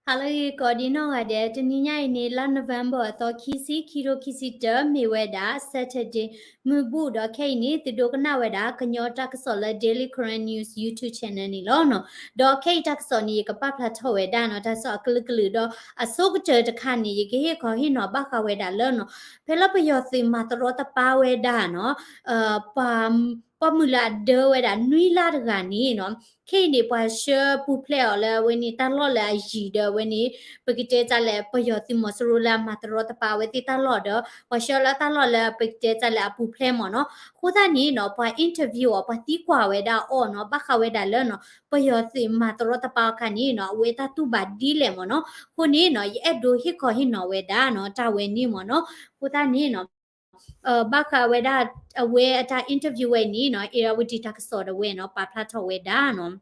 ဟါလၢအဂ့ၤ ကိးဒံနီၢ်ဂၤဒဲး, တနံၤညါအံၤန့ၣ် လါ November အသီခံဆံ, ခံထိခံဆံတၢ, မ့ၢ်ဝဲဒၣ် Saturday မုၢ်ဘူၣ်, ဒီးခဲအံၤန့ၣ် သုဒိကနၣ်ဝဲဒၣ် ကညီတၢ်ကစီၣ်လၢ Daily Karen News YouTube channel န့ၣ်လီၤနီၤ. ဒီးခဲအံၤတၢ်ကစီၣ်န့ၣ် ယကပာ်ဖျါထီၣ်ဝဲဒၣ်နီၤ, တၢ်ကစီၣ်အကလုာ်ကလုာ်ဒီး အဆိကတၢၢ်တခါန့ၣ် ယကဟ့ၣ်ခီဟ့ၣ်နီၤဘၣ်ဃးဝဲဒၣ်လၢနီၤ, ဖဲလၢပယီၤသုးမၤတရီတပါဝဲဒၣ်နီၤ, ပှၤ ပိာ်မုၣ်လၢအဒၢဝဲဒၣ်နွံလါတဂၤန့ၣ်နီၤ, ခဲအံၤန့ၣ် ပှၤဆှၢပူၤဖျဲးအီၤလၢအဝဲန့ၣ်တၢ်လီၢ်လၢအယံၤဒီးအဝဲန့ၣ် ပကတဲတၢ်လၢပယီၤသုးမီၤစိရိၤလၢအမၤတရီတပါအဝဲသ့ၣ်တၢ်လီၢ်ဒီး ပှၤဆှၢလၢတၢ်လီၢ်လၢပကတဲတၢ်လၢအပူၤဖျဲးမ့ၢ်နီၤ. အဃိသတးန့ၣ်နီၤ ပှၤ interview အီၤ ပှၤသံကွၢ်ဝဲဒၣ်အီၤနီၤ, ဘၣ်ဃးဝဲဒၣ်လၢနီၤ ပယီၤသုးမၤတရီတပါအခါန့ၣ်နီၤ အဝဲတၢ်တူၢ်ဘၣ်ဒ်လဲၣ်မ့ၢ်နီၤ. အဃိန့ၣ်နီၤ ယအဲၣ်ဒိးဟ့ၣ်ခီဟ့ၣ်နီၤဝဲဒၣ်နီၤ တၢ်ဝဲန့ၣ်မ့ၢ်နီၤ. အဃိသတးန့ၣ်နီၤ ဘၣ်ဃးဝဲဒၣ် အဝဲအတၢ် interview ဝဲန့ၣ်နီၤ အ့ရဝတံတၢ်ကစီၣ်ဒၣ်ဝဲနီၤ ပာ်ဖျါထီၣ်ဝဲဒၣ်နီၤ.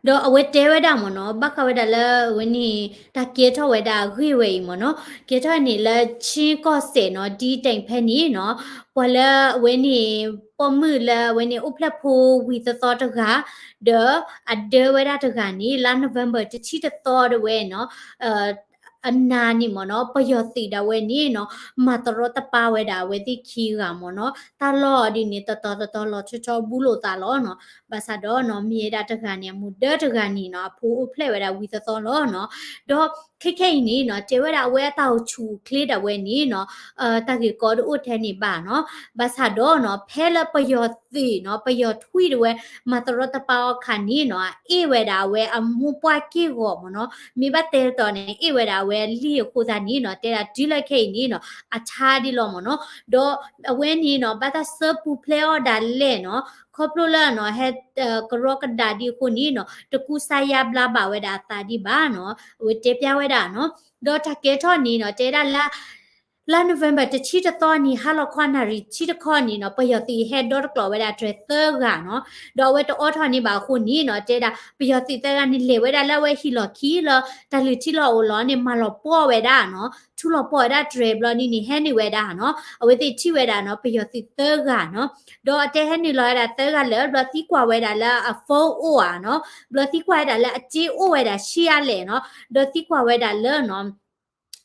ဒီးအဝဲတဲဝဲဒၣ်မ့ၢ်နီၤ ဘၣ်ဃးဝဲဒၣ်လၢအဝဲန့ၣ် တၢ်ကဲထီၣ်ဝဲဒၣ်အဂ့ၢ်ဝဲအံၤမ့ၢ်နီၤ, ကဲထီၣ်န့ၣ်လၢ ခ့ၣ်ကီၢ်စဲၣ်နီၤ ဒံတဲာ်ဖဲန့ၣ်နီၤ, ပှၤလၢအဝဲန့ၣ် ပိာ်မုၣ်လၢအဝဲန့ၣ် အိၣ်ဖျဲၣ်ဖိဝံၤသီသီတဂၤ ဒီးအဒၢဝဲဒၣ်တဂၤန့ၣ် လါ November တဆံတသီဒၣ်ဝဲနီၤ အနၤန့ၣ်မ့ၢ်နီၤ ပယီၤသုးဒၣ်ဝဲန့ၣ်နီၤ မၤတရီတပါဝဲဒၣ်အဝဲသ့ၣ်ခံဂၤမ့ၢ်နီၤ, တၢ်လီၢ်ဒ်န့ၣ် တတီၤတတီၤလီၤထီထီဘူလိာ်သးလီၤနီၤ. ဘၣ်ဆၣ်ဒီးနီၤ မ့ၢ်ဝဲဒၣ်တဂၤန့ၣ် အမိၢ်ဒၢတဂၤန့ၣ်နီၤ အဖိအိၣ်ဖျဲၣ်ဝဲဒၣ်ဝံၤသီသီလီၤနီၤ. ဒီးခဲခဲအံၤန့ၣ်နီၤ တဲဝဲဒၣ်အဝဲအတၢ်အိၣ်ဆူၣ်အိၣ်ချ့ဒၣ်ဝဲန့ၣ်နီၤ တၢ်ဂ့ၢ်ကီတအိၣ်ထဲန့ၣ်ဘၣ်နီၤ. ဘၣ်ဆၣ်ဒီးနီၤ ဖဲလၢပယီၤသုးနီၤ ပယီၤထွံၣ်ဒၣ်ဝဲ မၤတရီတပါအီၤခါန့ၣ်နီၤ အ့ၣ်ဝဲဒၣ်အဝဲအမိၢ်ပှၢ်က့ၢ်ဂီၤမ့ၢ်နီၤ, မ့ၢ်ဘၣ်တဲတီၤန့ၣ် အ့ၣ်ဝဲဒၣ်အဝဲလံအဃိသတးန့ၣ်နီၤ တဲဒၣ်တုၤလၢခဲအံၤန့ၣ်နီၤ အဆါဒ်လီၤမ့ၢ်နီၤ. ဒီးအဝဲန့ၣ်နီၤ ဘၣ်တၢ်ဆှၢပူၤဖျဲးအီၤဒၣ်လဲာ်နီၤ ခီဖျိလၢနီၤ ဟဲကရီကဒါဒ်အဃိန့ၣ်နီၤ တကူစါယါဘျါဘၣ်ဝဲဒၣ်အသးဒံးဘၣ်နီၤ အဝဲတဲပျၢ်ဝဲဒၣ်နီၤ. ဒီးတၢ်ကဲထီၣ်န့ၣ်နီၤ တဲဒၣ်လၢ လါ November တဆံတသီန့ၣ် ဟါလီၤခီနၣ်ရံၣ်ဆံတခီန့ၣ်နီၤ ပယီၤသုးဟဲဒီတကျိးဝဲဒၣ်တြဲၤသၢဂၤနီၤ, ဒီးအဝဲတအိးထီၣ်န့ၢ်ဘၣ်အဃိန့ၣ်နီၤ တဲဒၣ် ပယီၤသုးသၢဂၤန့ၣ်လဲၤဝဲဒၣ်လၢအဝဲဟံၣ်လီၢ်ခံလၢ တၢ်လုၢ်ထံလီၢ်အိၣ်လီၤန့ၣ် မၤလီၤပှီၢ်ဝဲဒၣ်နီၤ, ထူလီၤပှီၢ်ဝဲဒၣ်တြဲၤဘျီန့ၣ်န့ၣ် ဟဲနုာ်ဝဲဒၣ်နီၤ, အဝဲသ့ၣ်ထံၣ်ဝဲဒၣ်နီၤ ပယီၤသုးသၢဂၤနီၤ, ဒီးအတဲဟဲနုာ်လီၤဝဲဒၣ်သၢဂၤလၢ ဘျီသံကွၢ်ဝဲဒၣ်လၢအ phone အိၣ်ဧါနီၤ, ဘျီသံကွၢ်ဝဲဒၣ်လၢအစ့အိၣ်ဝဲဒၣ်ဆံးအါလဲၣ်နီၤ, ဒီးသံကွၢ်ဝဲဒၣ်လၢနီၤ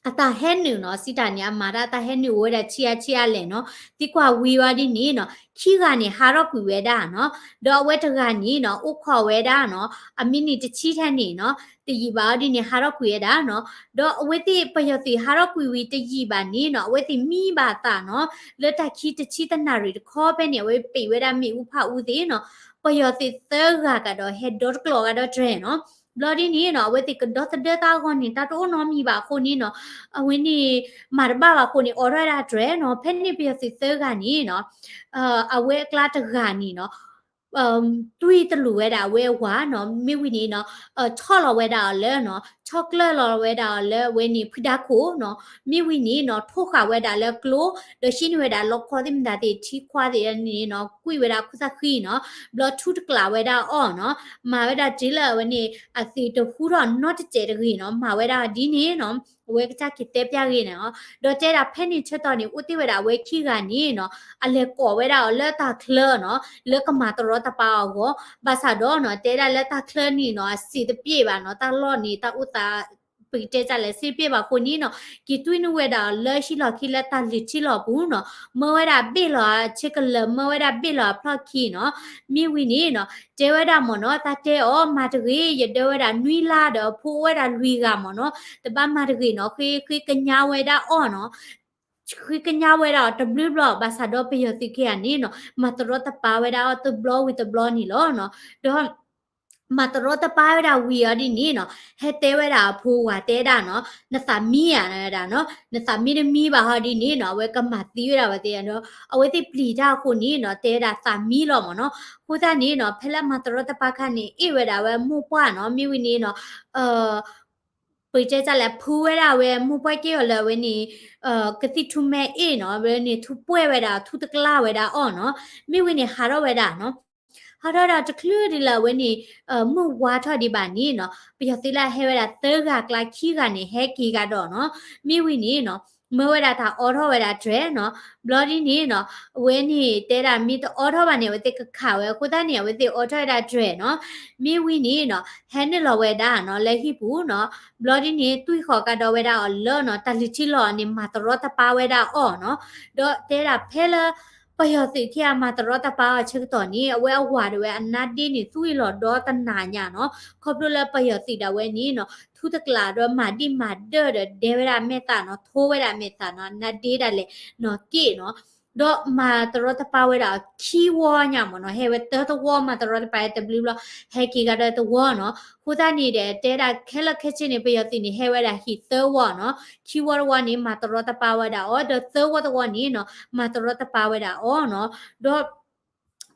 အတၢ်ဟဲနုာ်နီၤ စံးတၢ်န့ၣ် အမၤတၢ်တၢ်ဟဲနုာ်အိၣ်ဝဲဒၣ်ဆံးအါဆံးအါလဲၣ်နီၤ, သံကွၢ်ဝံၤဝဲဒ်န့ၣ်နီၤ ခံဂၤန့ၣ် ဟးထီၣ်ကွံာ်ဝဲဒၣ်နီၤ, ဒီးအဝဲတဂၤန့ၣ်နီၤ အိၣ်ခိးဝဲဒၣ်နီၤ အမံးနံးတဆံထဲန့ၣ်နီၤ တယံာ်ဘၣ်အီၤဒ်န့ၣ် ဟးထီၣ်ကွံာ်ဝဲဒၣ်နီၤ, ဒီးအဝဲသ့ၣ်ပယီၤသုးဟးထီၣ်ကွံာ်ဝံၤတယံာ်ဘၣ်န့ၣ်နီၤ အဝဲသ့ၣ်မံဘၣ်အသးနီၤ လၢတၢ်ခံတဆံတနၣ်ရံၣ်တခီဖဲန့ၣ် အဝဲပံးဝဲဒၣ်မ့ၣ်အူဖးအူသ့ၣ်နီၤ, ပယီၤသုးသၢဂၤကဒီးဟဲဒီတကျိးကဒီးတြဲၤနီၤ, ဘျီဒ်န့ၣ်နီၤ အဝဲသ့ၣ်ကဒီသဒၢသးအဂီၢ်န့ၣ် တၢ်တအိၣ်နီတမံၤဘၣ်အဃိန့ၣ်နီၤ အဝဲန့ၣ် မၤတဘၣ်ဘၣ်အဃိန့ၣ် အိးထီၣ်ဝဲဒၣ်တြဲၤနီၤ, ဖဲန့ၣ်ပယီၤသုးသၢဂၤန့ၣ်နီၤ အဝဲအကျါတဂၤန့ၣ်နီၤ တွံၢ်တလူၤဝဲဒၣ်အဝဲအဝၤနီၤ, မ့ၢ်ဝံၤန့ၣ်နီၤ ဆီၣ်လီၤဝဲဒၣ်အီၤလၢနီၤ, ဆီၣ်ကျၢၢ်လီၤဝဲဒၣ်အီၤလၢအဝဲန့ၣ် ဖုဒါခိၣ်နီၤ, မ့ၢ်ဝံၤန့ၣ်နီၤ ထိၣ်ဃာ်ဝဲဒၣ်လၢကျိ, ဒီးဟံးန့ၢ်ဝဲဒၣ်လီခီသ့ၣ်မတၤသ့ၣ် ထံခွါသ့ၣ်န့ၣ်နီၤ ကွံာ်ဝဲဒၣ်ခိၣ်သၣ်ဃံနီၤ, ဘျီထူတကျးဝဲဒၣ်အီၤနီၤ, မၤဝဲဒၣ်တုၤလၢအဝဲန့ၣ် အသုးတဟူထီၣ်နီတစဲးတဂ့ၤနီၤ, မၤဝဲဒၣ်ဒ်န့ၣ်နီၤ, အဝဲကစၢ်က့ၤတဲပျၢ်ဂ့ၤန့ၣ်နီၤ, ဒီးတဲဒၣ်ဖဲန့ၣ်ဆၢကတီၢ်န့ၣ် အိၣ်တ့ၢ်ဝဲဒၣ်အဝဲခံဂၤန့ၣ်နီၤ, အလဲၤကိးဝဲဒၣ်အီၤလၢတၢ်ချၢနီၤ, လၢကမၤတရီတပါအဂီၢ်, ဘၣ်ဆၣ်ဒီးနီၤ တဲဒၣ်လၢတၢ်ချၢန့ၣ်နီၤ အစံးတပျဲၢ်ဘၣ်နီၤ, တၢ်လီၢ်န့ၣ် တၢ်အိၣ်သး ပကတဲတၢ်လဲၣ် စံးတပျဲၢ်ဘၣ်အဃိန့ၣ်နီၤ, က့ၤတွံၢ်န့ၢ်ဝဲဒၣ်အီၤလၢဟံၣ်လီၢ်ခံလၢတၢ်လုၢ်ထံလီၢ်ပူၤနီၤ, မၢဝဲဒၣ်ဘ့ၣ်လီၤအဆ့ကလၢာ် မၢဝဲဒၣ်ဘ့ၣ်လီၤအဖျီၣ်ခံနီၤ, မ့ၢ်ဝံၤန့ၣ်နီၤ တဲဝဲဒၣ်မ့ၢ်နီၤ တၢ်တဲအီၤ မၤတဂ့ၤ ယဒၢဝဲဒၣ်နွံလါဒီးအဖိအိၣ်ဝဲဒၣ်လွံၢ်ဂၤမ့ၢ်နီၤ, တဘၣ်မၤတဂ့ၤနီၤ, ဃ့ ဃ့ကညးဝဲဒၣ်အီၤနီၤ ဃ့ကညးဝဲဒၣ်အီၤတဘျုးဘျီ ဘၣ်ဆၣ်ဒီးပယီၤသုးခံဂၤန့ၣ်နီၤ မၤတရီတပါဝဲဒၣ်အီၤတဘျီဝံၤတဘျီန့ၣ်လီၤနီၤ, ဒီး မၤတရီတပါဝဲဒၣ်ဝံၤအီၤဒ်န့ၣ်နီၤ, ဟဲတဲဝဲဒၣ်အဖိဝၤတဲဒၣ်နီၤ, နသးမံဧါ ဝဲဒၣ်နီၤ, နသးမံတမံဘၣ်ဟီဒ်န့ၣ်နီၤ, အဝဲကမၤသံဝဲဒၣ်ဝဲသ့ၣ်ဒီး အဝဲသ့ၣ်ပျံၤတၢ်အဃိန့ၣ်နီၤ တဲဝဲဒၣ်သးမံလီၤမ့ၢ်နီၤ, အဃိသတးန့ၣ်နီၤ ဖဲလၢမၤတရီတပါခါန့ၣ် အ့ၣ်ဝဲဒၣ်ဝဲမိၢ်ပှၢ်နီၤ, မ့ၢ်ဝံၤန့ၣ်နီၤ ပတဲတၢ်လဲၣ် ဖုဝဲဒၣ်ဝဲမိၢ်ပှၢ်က့ၢ်အီၤလၢအဝဲန့ၣ် ကသံၣ်ထူမဲအ့ၣ်နီၤ, အဝဲန့ၣ်ထူပှဲၢ်ဝဲဒၣ် ထူတကျါဝဲဒၣ်အီၤနီၤ, မ့ၢ်ဝံၤန့ၣ်ဟးထီၣ်ဝဲဒၣ်နီၤ, ဟးထီၣ်ဝဲဒၣ်တချုးဒ်လၢအဝဲန့ၣ် မုၢ်ဝါထီၣ်ဒံးဘၣ်န့ၣ်နီၤ, ပယီၤသုးလၢအဟဲဝဲဒၣ်သၢဂၤအကျါခံဂၤန့ၣ် ဟဲက့ၤကဒီးနီၤ, မ့ၢ်ဝံၤန့ၣ်နီၤ မၢဝဲဒၣ်တၢ်အိးထီၣ်ဝဲဒၣ်တြဲၤနီၤ. ဘျီဒ်န့ၣ်နီၤ အဝဲန့ၣ်တဲဒၣ်မ့ၢ်တအိးထီၣ်ဘၣ်န့ၣ် အဝဲသ့ၣ်ကခးဝဲအဃိသတးန့ၣ် အဝဲသ့ၣ်အိးထီၣ်ဝဲဒၣ်တြဲၤနီၤ. မ့ၢ်ဝံၤန့ၣ်နီၤ ဟဲနုာ်လီၤဝဲဒၣ်နီၤ လၢဟံၣ်ပူၤနီၤ. ဘျီဒ်န့ၣ် တွံၢ်ဃီၤကဒီးဝဲဒၣ်အီၤလၢနီၤ တၢ်လုၢ်ထံလီၤန့ၣ် မၤတရီတပါဝဲဒၣ်အီၤနီၤ. ဒီးတဲဒၣ်ဖဲလၢ ပယီၤသုးခံဂၤမၤတရီတပါအီၤဆၢကတီၢ်န့ၣ် အဝဲအဝၤဒၣ်ဝဲအနါဒ့န့ၣ် သွံၣ်လီၤဒီတနၤညါနီၤ. ခီဖျိလၢပယီၤသုးဒၣ်ဝဲန့ၣ်နီၤ ထူတကျးဒီးမၤဒံၣ်မၤဒၢၣ်ဒီးဒဲဝဲဒၣ်မဲာ်သၣ်နီၤ ထိဝဲဒၣ်မဲာ်သၣ်နီၤ နါဒ့ဒၣ်လဲာ်နီၤက့ၣ်နီၤ. ဒီးမၤတရီတပါဝဲဒၣ်ခံဝီညါမ့ၢ်နီၤ ဟဲဝဲတၢတဝီ မၤတရီတပါဝဲတဘျုးဘျီ ဟဲက့ၤကဒီးတဝီနီၤ. အဃိသတးန့ၣ်ဒီး တဲဒၣ်ခဲလၢာ်ခဲဆ့န့ၣ် ပယီၤသုးန့ၣ် ဟဲဝဲဒၣ်ဟံၣ်သၢဝီနီၤ. ခံဝီတဝီန့ၣ် မၤတရီတပါဝဲဒၣ်အီၤ ဒီးသၢဝီတဝီန့ၣ်နီၤ မၤတရီတပါဝဲဒၣ်အီၤနီၤ. ဒီး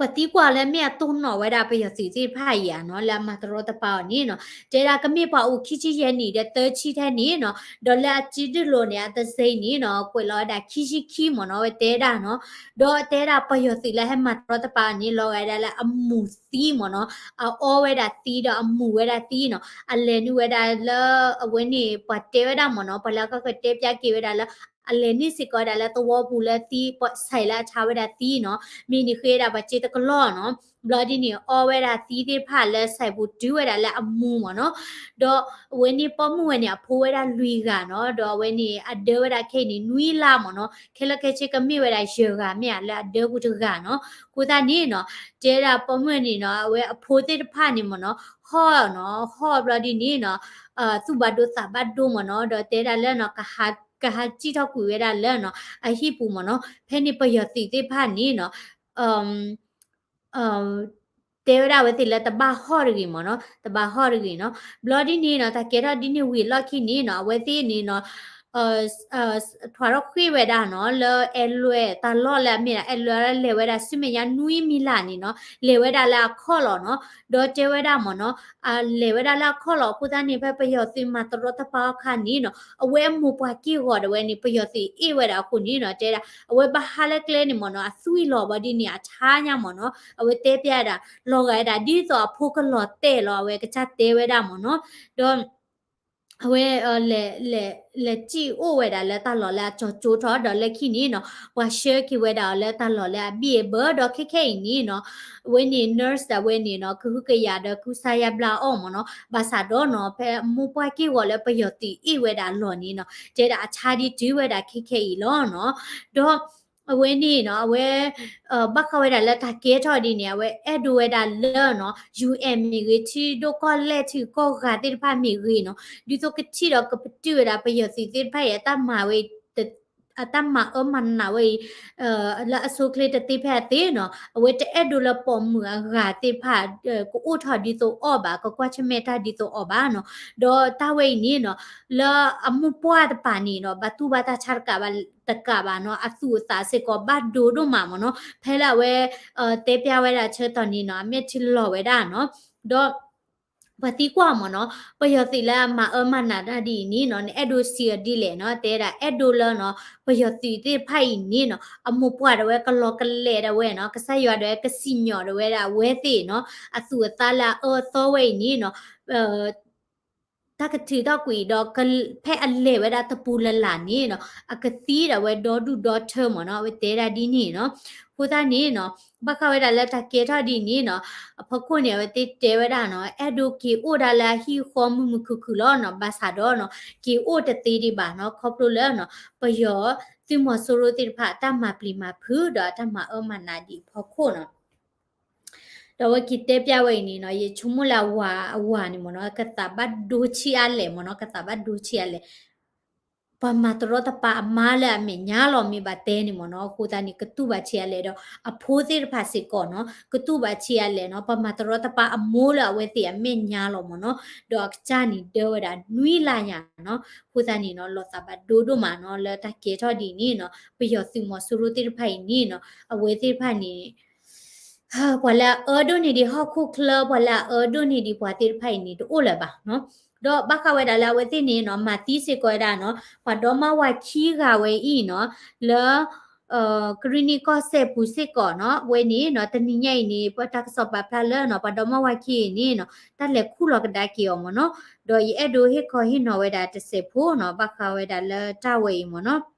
ပသံကွၢ်လၢမ့ၢ်အတိၢ်နီၣ်ဝဲဒၣ်ပယီၤသုးသ့ၣ်တဖၣ်အံၤဧါနီၤ လၢအမၤတရီတပါအီၤန့ၣ်နီၤ တဲဒၣ်ကမ့ၢ်ပှၤအိၣ်ခံဆံယဲၢ်နံၣ်ဒီးသၢဆံထဲန့ၣ်နီၤ ဒီးလၢအစုဒုၣ်လိာ်န့ၣ် အတစ့န့ၣ်နီၤ ကွဲးလီၤဝဲဒၣ်ခံဆံခံမ့ၢ်နီၤ အဝဲတဲဒၣ်နီၤ. ဒီးတဲဒၣ်ပယီၤသုးလၢဟဲမၤတရီတပါအီၤန့ၣ် လီၤဂာ်ဒၣ်လၢအမူၤသံမ့ၢ်နီၤ အအီဝဲဒၣ်သံဒီးအမူၤဝဲဒၣ်သံနီၤ အလဲၤနုာ်ဝဲဒၣ်လၢအဝဲန့ၣ် ပှၤတဲဝဲဒၣ်မ့ၢ်နီၤ ပှၤလၢအကီၢ်ကတဲပျၢ်က့ၤဝဲဒၣ်လၢ အလဲၤနုာ်စ့ၢ်ကီးဝဲဒၣ်လၢသဝီပူၤလၢသံ ပှၤဆဲးလၢအဆါဝဲဒၣ်သံနီၤ မ့ၢ်န့ၣ်ဃ့ဒၣ်ပှၤစ့တကလီၢ်နီၤ ဘျီဒ်န့ၣ် အီဝဲဒၣ်သံသ့ၣ်တဖၣ်လၢဆဲးပူၤတုၤဝဲဒၣ်လၢအမူၤမ့ၢ်နီၤ ဒီးအဝဲန့ၣ်ပိာ်မုၣ်ဝဲန့ၣ် အဖိဝဲဒၣ်လွံၢ်ဂၤနီၤ ဒီးအဝဲန့ၣ်အဒၢဝဲဒၣ်ခဲအံၤန့ၣ် နွံလါမ့ၢ်နီၤ ခဲလၢာ်ခဲဆ့ကမ့ၢ်ဝဲဒၣ်ယဲၢ်ဂၤမ့ၢ်ဧါ လၢအဒၢပူၤတဂၤနီၤ အဃိသတးန့ၣ်နီၤ တဲဒၣ်ပိာ်မုၣ်န့ၣ်နီၤ အဝဲအဖိသ့ၣ်တဖၣ်န့ၣ်မ့ၢ်နီၤ ဟီၣ်နီၤ ဟီၣ်ဘျီဒ်န့ၣ်နီၤ သူၣ်ဘၣ်ဒိသးဘၣ်ဒိမ့ၢ်နီၤ ဒီးတဲဒၣ်လၢနီၤ ကဟးစံၣ်ထီၣ်ကွံာ်ဝဲဒၣ်လၢနီၤ အဟံၣ်ပူၤမ့ၢ်နီၤ ဖဲန့ၣ်ပယီၤသုးသ့ၣ်တဖၣ်န့ၣ်နီၤ တဲဝဲဒၣ်အဝဲသ့ၣ်လၢတဘၣ်ဟီၣ်တဂ့ၤမ့ၢ်နီၤ တဘၣ်ဟီၣ်တဂ့ၤနီၤ ဘျီဒ်န့ၣ်နီၤ တၢ်ကဲထီၣ်ဒ်န့ၣ်ဝံၤအလီၢ်ခံန့ၣ်နီၤ အဝဲသ့ၣ်န့ၣ်နီၤ ထွဲထီၣ်ဃ့ၢ်ဝဲဒၣ်နီၤ လၢအဲၣ်လွဲၣ်တၢ်လီၢ်လၢအမ့ၢ်ဒၣ် အဲၣ်လွဲၣ်လၢလဲၤဝဲဒၣ်ဆူမဲာ်ညါနွံမံလၢ်န့ၣ်နီၤ လဲၤဝဲဒၣ်လၢအခီၣ်လီၤနီၤ ဒီးတဲဝဲဒၣ်မ့ၢ်နီၤ လဲၤဝဲဒၣ်လၢအခီၣ်လီၤအဃိသတးန့ၣ် ဖဲပယီၤသုးမၤတရီတပါအခါန့ၣ်နီၤ အဝဲအမိၢ်ပှၢ်က့ၢ်ဂီၤဒၣ်ဝဲန့ၣ် ပယီၤသုးအ့ၣ်ဝဲဒၣ်အဃိန့ၣ်နီၤ တဲဒၣ် အဝဲဘၣ်ဟးလၢကျဲန့ၣ်မ့ၢ်နီၤ အသွံၣ်လီၤဘၣ်ဒ်န့ၣ် အဆါညါမ့ၢ်နီၤ အဝဲတဲပျၢ်ဒၣ် လီၤဂာ်ဒၣ်ဒ်သိးအဖိကလီၤတဲာ်လီၤ အဝဲကစၢ်တဲဝဲဒၣ်မ့ၢ်နီၤ ဒီး အဝဲ လဲၤစံၣ်အိၣ်ဝဲဒၣ်လၢတၢ်လီၢ်လၢအကၠီၤကၠိထီၣ် ဒီးလၢခံန့ၣ်နီၤ ပှၤဆှၢက့ၤဝဲဒၣ်အီၤလၢတၢ်လီၢ်လၢအဘံၣ်အဘၢ ဒီးခဲခဲအံၤန့ၣ်နီၤ အဝဲန့ၣ် nurse ဒၣ်ဝဲန့ၣ်နီၤ ကဟုကယာ်ဒီးကူစါယါဘျါအီၤမ့ၢ်နီၤ ဘၣ်ဆၣ်ဒီးနီၤ ဖဲအမိၢ်ပှၢ်က့ၢ်ဂီၤလၢပယီၤသုးအ့ၣ်ဝဲဒၣ်အလီၢ်န့ၣ်နီၤ တဲဒၣ်အဆါဒ်တုၤဝဲဒၣ်ခဲခဲအံၤလီၤနီၤ ဒီး အဝဲန့ၣ်နီၤ အဝဲ ဘၣ်ဃးဝဲဒၣ်လၢတၢ်ကဲထီၣ်ဒ်န့ၣ် အဝဲအဲၣ်ဒိးဝဲဒၣ်လၢနီၤ ယူၣ်အဲၣ်မ့ၢ်ဂ့ၤ ထံဒိၣ်ကီၢ်လဲၢ်ထံကီၢ်ဂၤသ့ၣ်တဖၣ်မ့ၢ်ဂ့ၤနီၤ ဒ်သိးကထံၣ်ဒီးကပတုာ်ဝဲဒၣ်ပယီၤသုးသ့ၣ်တဖၣ်အံၤ အတၢ်မၤဝဲအံၤ အတၢ်မၤအၢမၤနးဝဲအံၤ လၢအဆိအချ့တသ့ဖဲအသ့နီၤ အဝဲတအဲၣ်ဒိးလၢပိာ်မုၣ်အဂၤသ့ၣ်တဖၣ် ကအိၣ်ထီၣ်ဒ်သိးအီၤဘၣ် ကကွၢ်ဆၢၣ်မဲာ်တၢ်ဒ်သိးအီၤဘၣ်နီၤ ဒီးတၢ်ဝဲအံၤန့ၣ်နီၤ လၢအမိၢ်ပှၢ်တပၤန့ၣ်နီၤ ဘၣ်တူၢ်ဘၣ်တၢ်ဆါတကးဘၣ်တကးဘၣ်နီၤ အသူၣ်အသးစ့ၢ်ကီးဘၣ်ဒိဒိၣ်မးမ့ၢ်နီၤ ဖဲလၢအဝဲ တဲပျၢ်ဝဲဒၣ်ဆၢကတီၢ်န့ၣ်နီၤ အမဲာ်ထံလီၤဝဲဒၣ်နီၤ ဒီး ပှၤသံကွၢ်မ့ၢ်နီၤ ပယီၤသုးလၢအမၤအၢမၤနးတၢ်ဒ်အံၤန့ၣ်နီၤ နအဲၣ်ဒိးစံးအီၤဒ်လဲၣ်နီၤ တဲဒၣ်အဲၣ်ဒိးလၢနီၤ ပယီၤသုးသ့ၣ်တဖၣ်အံၤန့ၣ်နီၤ အမိၢ်ပှၢ်ဒၣ်ဝဲကလီၤကလဲာ်ဒၣ်ဝဲနီၤ ကစၢ်ယွၤဒၣ်ဝဲကစံၣ်ညီၣ်ဒၣ်ဝဲဒၣ်အဝဲသ့ၣ်နီၤ အသူၣ်အသးလၢအအၢအသီဝဲအံၤန့ၣ်နီၤ တၢ်ကထုးထီၣ်ကွံာ်ဒီး ဖဲအလဲၤဝဲဒၣ်တပူၤလၢ်လၢ်န့ၣ်နီၤ အကသံဒၣ်ဝဲဒီဒူၣ်ဒီထၢမ့ၢ်နီၤ အဝဲတဲဒၣ်ဒ်န့ၣ်နီၤ အဃိသတးန့ၣ်နီၤ ဘၣ်ဃးဝဲဒၣ်လၢတၢ်ကဲထီၣ်ဒ်န့ၣ်နီၤ အဖီခိၣ်န့ၣ် အဝဲသ့ၣ်တဲဝဲဒၣ်နီၤ အဲၣ်ဒိးက့ၤအိၣ်ဒၣ်လၢအဟံၣ်ဃီမုာ်မုာ်ခုၣ်ခုၣ်လီၤနီၤ ဘၣ်ဆၣ်ဒီးနီၤ က့ၤအိၣ်တသ့ဒံးဘၣ်နီၤ ခီဖျိလၢနီၤ ပယီၤသုးမီၤစိရိၤသ့ၣ်တဖၣ် အတၢ်မၤပျံၤမၤဖုးဒီးအတၢ်မၤအၢမၤနးဒံးအဖီခိၣ်နီၤ ဒီးအဝဲက့ၤတဲပျၢ်ဝဲအံၤန့ၣ်နီၤ ယဆိကမိၣ်လၢအဝၤအဝၤန့ၣ်မ့ၢ်နီၤ ကသးဘၣ်ဒိဆံးအါလဲၣ်မ့ၢ်နီၤ ကသးဘၣ်ဒိဆံးအါလဲၣ် ပှၤမၤတရီတပါအမါလၢအမဲာ်ညါလီၤမ့ၢ်ဘၣ်တဲန့ၣ်မ့ၢ်နီၤ အဃိသတးန့ၣ် ကတူၢ်ဘၣ်ဆံးအါလဲၣ်ဒီး အဖိသ့ၣ်တဖၣ်စ့ၢ်ကီးနီၤ ကတူၢ်ဘၣ်ဆံးအါလဲၣ်နီၤ ပှၤမၤတရီတပါအမိၢ်လၢအဝဲသ့ၣ်အမဲာ်ညါလီၤမ့ၢ်နီၤ ဒီးအကစၢ်န့ၣ်ဒၢဝဲဒၣ်နွံလါညါနီၤ အဃိသတးန့ၣ်နီၤ လီၤသးဘၣ်ဒိဒိၣ်မးနီၤ လၢတၢ်ကဲထီၣ်ဒ်န့ၣ်နီၤ ပယီၤသုးမီၤစိရိၤသ့ၣ်တဖၣ်အံၤန့ၣ်နီၤ အဝဲသ့ၣ်တဖၣ်န့ၣ် ပှၤလၢအအၢဒိၣ်န့ၢ်ဒံးဟီၣ်ခိၣ်ချၢ ပှၤလၢအအၢဒိၣ်န့ၢ်ဒံးပှၤသ့ၣ်တဖၣ်အံၤန့ၣ် တအိၣ်လၢၤဘၣ်နီၤ ဒီးဘၣ်ဃးဝဲဒၣ်လၢအဝဲသ့ၣ်န့ၣ်နီၤ မၤသံစ့ၢ်ကီးဝဲဒၣ်နီၤ ပှၤဒီမါဝၤခံဂၤဝဲအံၤနီၤ လၢ ကရံၣ်နံၣ်ကီၢ်စဲၣ်ပူၤစ့ၢ်ကီးနီၤ အဝဲန့ၣ်နီၤ တနံၤညါအံၤန့ၣ် ပတၢ်ကစီၣ်ပာ်ဖျါလၢနီၤ ပှၤဒီမါဝၤခံအံၤန့ၣ်နီၤ တၢ်လဲၤခူၣ်လီၤကဒါက့ၤအီၤမ့ၢ်နီၤ ဒီးယအဲၣ်ဒိးဟ့ၣ်ခီဟ့ၣ်နီၤဝဲဒၣ်တစဲးဖိနီၤ ဘၣ်ဃးဝဲဒၣ်လၢတၢ်ဝဲအံၤမ့ၢ်နီၤ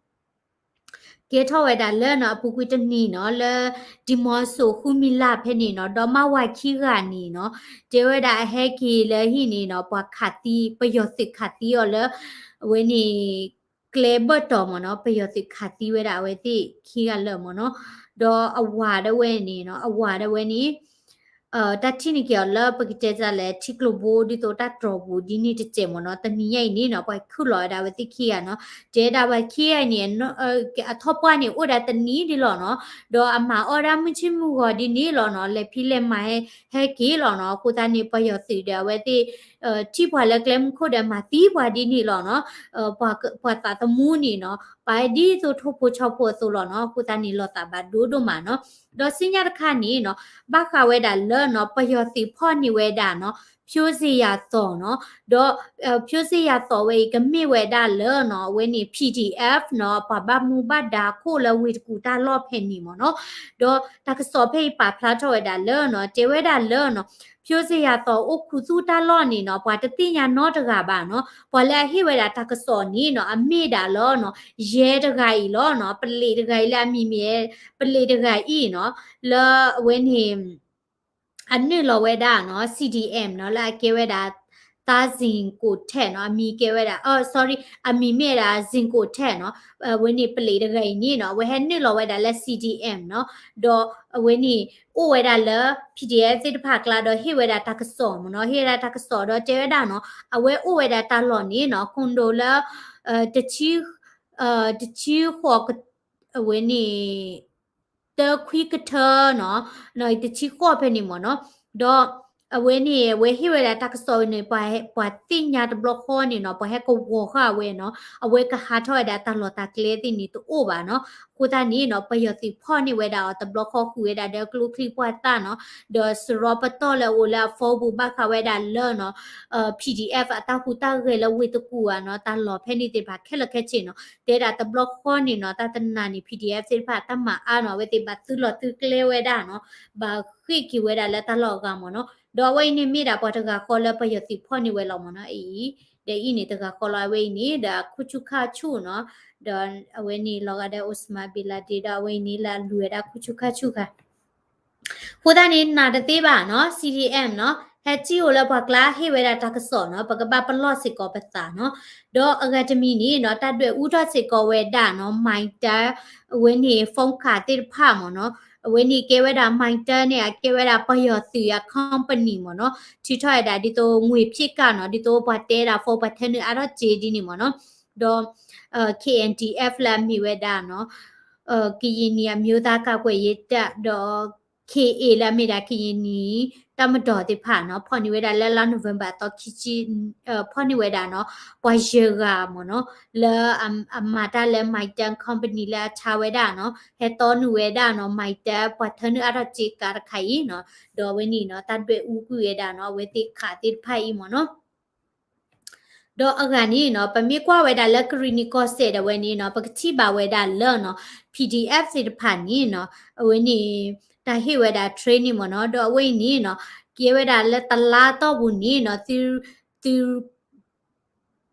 ကဲထီၣ်ဝဲဒၣ်လၢနီၤ အပူၤကွံာ်တနံၤနီၤ လၢ ဒံမီစိၤဃုမံၤလၢ်ဖဲန့ၣ်နီၤ ဒီးမါဝၤခံဂၤန့ၣ်နီၤ တဲဝဲဒၣ်အဟဲက့ၤလၢဟံၣ်န့ၣ်နီၤ ပှၤခးသံ ပယီၤသုးခးသံအီၤလၢ အဝဲန့ၣ် ကျဲဘၢၣ်တီၤမ့ၢ်နီၤ ပယီၤသုးခးသံဝဲဒၣ်အဝဲသ့ၣ်ခံဂၤလၢာ်မ့ၢ်နီၤ ဒီးအဝၤဒၣ်ဝဲန့ၣ်နီၤ အဝၤဒၣ်ဝဲန့ၣ် တၢ်ထံၣ်န့ၢ်က့ၤအီၤလၢပကတဲတၢ်လဲၣ် ထံကျိဘိဒ်သိးတၢ်တြီၤပူၤဒ်န့ၣ်တစဲးမ့ၢ်နီၤ တနံၤညါအံၤန့ၣ်နီၤ ပှၤခုၣ်လီၤဝဲဒၣ်အဝဲသ့ၣ်ခံဂၤနီၤ တဲဒၣ်ပှၤခံဂၤအံၤန့ၣ် အထီၣ်ပှၢ်န့ၣ်အိၣ်ဒၣ်တနံၤဒ်လီၤနီၤ ဒီးအမၤအီၣ်ဒၣ်မုၢ်ဆ့ၣ်မုၢ်ဂီၤဒ်န့ၣ်လီၤနီၤ လဲၤဖံးလဲၤမၤဟဲက့ၤလီၤနီၤ အဃိသတးန့ၣ် ပယီၤသုးဒီးအဝဲသ့ၣ် ထံၣ်ပှၤလၢကျဲမုၢ်ခိၣ်ဒီးမၤသံပှၤဒ်န့ၣ်လီၤနီၤ ပှၤသးသမူန့ၣ်နီၤ ပာ်ဒ်သိးထိၣ်ဖိဆီဖိအသိးလီၤနီၤ အဃိသတးန့ၣ် လီၤသးဘၣ်ဒိဒိၣ်မးနီၤ ဒီးဆူညါတခါန့ၣ်နီၤ ဘၣ်ဃးဝဲဒၣ်လၢနီၤ ပယီၤသုးဖီၣ်န့ၢ်ဝဲဒၣ်နီၤ ဖြိုးဇေယျာသော်နီၤ ဒီး ဖြိုးဇေယျာသော်ဝဲအံၤ ကမ့ၢ်ဝဲဒၣ်လၢနီၤ အဝဲန့ၣ် PDF နီၤ ပှၤဘၣ်မူဘၣ်ဒါခိၣ်လၢဝ့ၢ်တကူၣ်တၢ်လီၢ်ဖဲန့ၣ်မ့ၢ်နီၤ ဒီးတၢ်ကစီၣ်ဖဲအံၤပာ်ဖျါထီၣ်ဝဲဒၣ်လၢနီၤ တဲဝဲဒၣ်လၢနီၤ ဖြိုးဇေယျာသော်အိၣ်ခူသူၣ်တၢ်လီၢ်န့ၣ်နီၤ ပှၤတသ့ၣ်ညါနီတဂၤဘၣ်နီၤ ပှၤလၢအဟ့ၣ်ဝဲဒၣ်တၢ်ကစီၣ်န့ၣ်နီၤ အမ့ၢ်ဒၣ်လၢနီၤ ယဲတဂၤအံၤလီၤနီၤ ပလံးတဂၤအံၤလၢအမံၤမ့ၢ် ပလံးတဂၤအံၤနီၤ လၢအဝဲန့ၣ် အနုာ်လီၤဝဲဒၣ်နီၤ CDM နီၤ လၢအကဲဝဲဒၣ် သားဇင်ကိုထက်နီၤ အမံၤကဲဝဲဒၣ် အ sorry အမံၤမ့ၢ်ဝဲဒၣ် ဇင်ကိုထက်နီၤ အဝဲန့ၣ်ပလံးတဂၤအံၤန့ၣ်နီၤ အဝဲဟဲနုာ်လီၤဝဲဒၣ်လၢ CDM နီၤ ဒီးအဝဲန့ၣ် အိၣ်ဝဲဒၣ်လၢ PDF သ့ၣ်တဖၣ်အကျါဒီးဟ့ၣ်ဝဲဒၣ်တၢ်ကစီၣ်မ့ၢ်နီၤ ဟ့ၣ်ဝဲဒၣ်တၢ်ကစီၣ်ဒီးတဲဝဲဒၣ်နီၤ အဝဲအိၣ်ဝဲဒၣ်တၢ်လီၢ်န့ၣ်နီၤ condo လၢ တဆံ တဆံဃိး အဝဲန့ၣ် တခွံကထၢနီၤ တဆံဃိးဖဲန့ၣ်မ့ၢ်နီၤ ဒီးအဝဲန့ၣ် အဝဲဟ့ၣ်ဝဲဒၣ်တၢ်ကစီၣ်န့ၣ် ပှၤသ့ၣ်ညါတဘျီဃီန့ၣ်နီၤ ပှၤဟဲကဝီၤဃာ်ဝဲနီၤ အဝဲကဟးထီၣ်ဝဲဒၣ်တၢ်လီၢ်တၢ်ကျဲသ့ၣ်န့ၣ်တအိၣ်ဘၣ်နီၤ အဃိသတးန့ၣ်နီၤ ပယီၤသုးဖီၣ်န့ၢ်ဝဲဒၣ်အီၤတဘျီဃီဃုာ်ဝဲဒၣ်ဒီးကျိချံပှၢ်သၣ်နီၤ ဒီးစရီပတီၢ်လၢအအိၣ်လၢအ phone ပူၤဘၣ်ဃးဝဲဒၣ်လၢနီၤ PDF အတၢ်ဟူးတၢ်ဂဲၤလၢဝ့ၢ်တကူၣ်ဧါနီၤ တၢ်လီၢ်ဖဲန့ၣ်သ့ၣ်တဖၣ်ခဲလၢာ်ခဲဆ့နီၤ တဲဒၣ်တဘျီဃီန့ၣ်နီၤ တၢ်တနၤန့ၣ် PDF သ့ၣ်တဖၣ်တၢ်မၤအါနီၤ အဝဲသ့ၣ်ဘၣ်သုးလီၤသုးကျဲဝဲဒၣ်နီၤ ဘၣ်ဃ့ၢ်က့ၤဝဲဒၣ်လၢတၢ်လီၢ်အဂၤမ့ၢ်နီၤ ဒီးအဝဲအံၤန့ၣ်မ့ၢ်ဒၣ်ပှၤတဂၤဃီလၢပယီၤသုးဖီၣ်န့ၢ်ဝဲလီၤမ့ၢ်နီၤ အံၤ ဒီးအံၤန့ၣ်တဂၤဃီလီၤ အဝဲအံၤန့ၣ် ဒီးခိၣ်ဆူၣ်ခၣ်ဆူၣ်နီၤ ဒီးအဝဲန့ၣ်လီၤဂာ်ဒီး Osama bin Laden ဒီးအဝဲအံၤန့ၣ်လၢအလူၤဝဲဒၣ်ခိၣ်ဆူၣ်ခၣ်ဆူၣ်ဂၤ အဃိသတးန့ၣ် နာ်တသ့ဘၣ်နီၤ CDM နီၤ ဟဲစံၣ်အိၣ်လၢပှၤကျါဟ့ၣ်ဝဲဒၣ်တၢ်ကစီၣ်နီၤ ပကဘၣ်ပလီၢ်စ့ၢ်ကီးပသးနီၤ ဒီးအဂၤတမံၤန့ၣ်နီၤ တၢ်ဒွဲၣ်အူထီၣ်စ့ၢ်ကီးဝဲဒၣ်နီၤ Mytel အဝဲန့ၣ် phone ခးသ့ၣ်တဖၣ်မ့ၢ်နီၤ အဝဲန့ၣ်ကဲဝဲဒၣ် Mytel န့ၣ် အကဲဝဲဒၣ်ပယီၤသုးအ company မ့ၢ်နီၤ ထုးထီၣ်ဝဲဒၣ်ဒ်သိး ငွေဖြည့်ကတ် နီၤ ဒ်သိးပှၤတဲဒၣ် phone ပှၤထၢနုာ်အါထီၣ်စ့ဒ်န့ၣ်မ့ၢ်နီၤ ဒီး KNDF လၢအမ့ၢ်ဝဲဒၣ်နီၤ ကရင်နီၤ အမျိုးသားကာကွယ်ရေးတပ် ဒီး KA လၢအမ့ၢ်ဒၣ် ကရင်နီၤ တပ်မတော် သ့ၣ်တဖၣ်နီၤ ဖီၣ်န့ၢ်ဝဲဒၣ်လၢလါ November အသီခံဆံ ဖီၣ်န့ၢ်ဝဲဒၣ်နီၤ ပှၤယဲၢ်ဂၤမ့ၢ်နီၤ လၢအမၤတၢ်လၢ Mytel company လၢအဆါဝဲဒၣ်နီၤ ဟဲတီနုာ်ဝဲဒၣ်နီၤ Mytel ပှၤထၢနုာ်အါထီၣ်စ့ကးတခါအံၤနီၤ ဒီးအဝဲန့ၣ်နီၤ တၢ်ဒွဲၣ်အူကွံာ်ဝဲဒၣ်နီၤ အဝဲသ့ၣ်ခးသ့ၣ်တဖၣ်အံၤမ့ၢ်နီၤ ဒီးအဂၤန့ၣ်နီၤ ပမ့ၢ်ကွၢ်ဝဲဒၣ်လၢကရံၣ်နံၣ်ကီၢ်စဲၣ်ဒၣ်ဝဲန့ၣ်နီၤ ပကထံၣ်ဘၣ်ဝဲဒၣ်လၢနီၤ PDF သ့ၣ်တဖၣ်န့ၣ်နီၤ အဝဲန့ၣ် တၢ်ဟ့ၣ်ဝဲဒၣ် training မ့ၢ်နီၤ ဒီးအဝဲအံၤန့ၣ်နီၤ ကဲဝဲဒၣ်လၢတလါတီၢ်ပူၤန့ၣ်နီၤ သု သု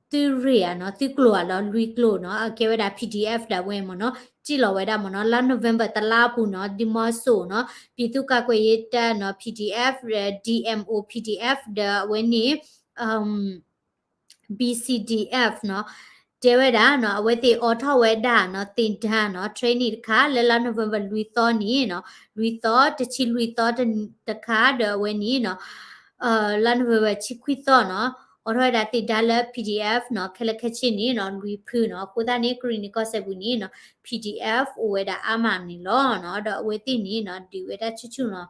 သုရ့ၣ်ဧါနီၤ သုကျိၤဧါလီၤ လွံၢ်ကျိၤနီၤ အကဲဝဲဒၣ် PDF ဒၣ်ဝဲမ့ၢ်နီၤ စံၣ်လီၤဝဲဒၣ်မ့ၢ်နီၤ လါ November တလါပူၤနီၤ ဒံမီစိၤနီၤ ပြည်သူ့ကာကွယ်ရေးတပ်နီၤ PDF ဒီး DMO PDF ဒီးအဝဲန့ၣ် BCDF နီၤ တဲဝဲဒၣ်နီၤ အဝဲသ့ၣ်အိးထီၣ်ဝဲဒၣ်နီၤ သ့ၣ်ဒါနီၤ training တခါ လၢလါ November လွံၢ်သီန့ၣ်နီၤ လွံၢ်သီ တဆံလွံၢ်သီတခါ ဒီးအဝဲန့ၣ်နီၤ လါ November ဆံခွံသီနီၤ အိးထီၣ်ဝဲဒၣ်သ့ၣ်ဒါလၢ PDF နီၤ ခဲလၢာ်ခဲဆ့န့ၣ်နီၤ လွံၢ်ဖုနီၤ အဃိသတးန့ၣ် ကရံၣ်နံၣ်ကီၢ်စဲၣ်ပူၤန့ၣ်နီၤ PDF အိၣ်ဝဲဒၣ်အါမးန့ၣ်လီၤနီၤ ဒီးအဝဲသ့ၣ်န့ၣ်နီၤ ဒုးဝဲဒၣ်ဆူၣ်ဆူၣ်နီၤ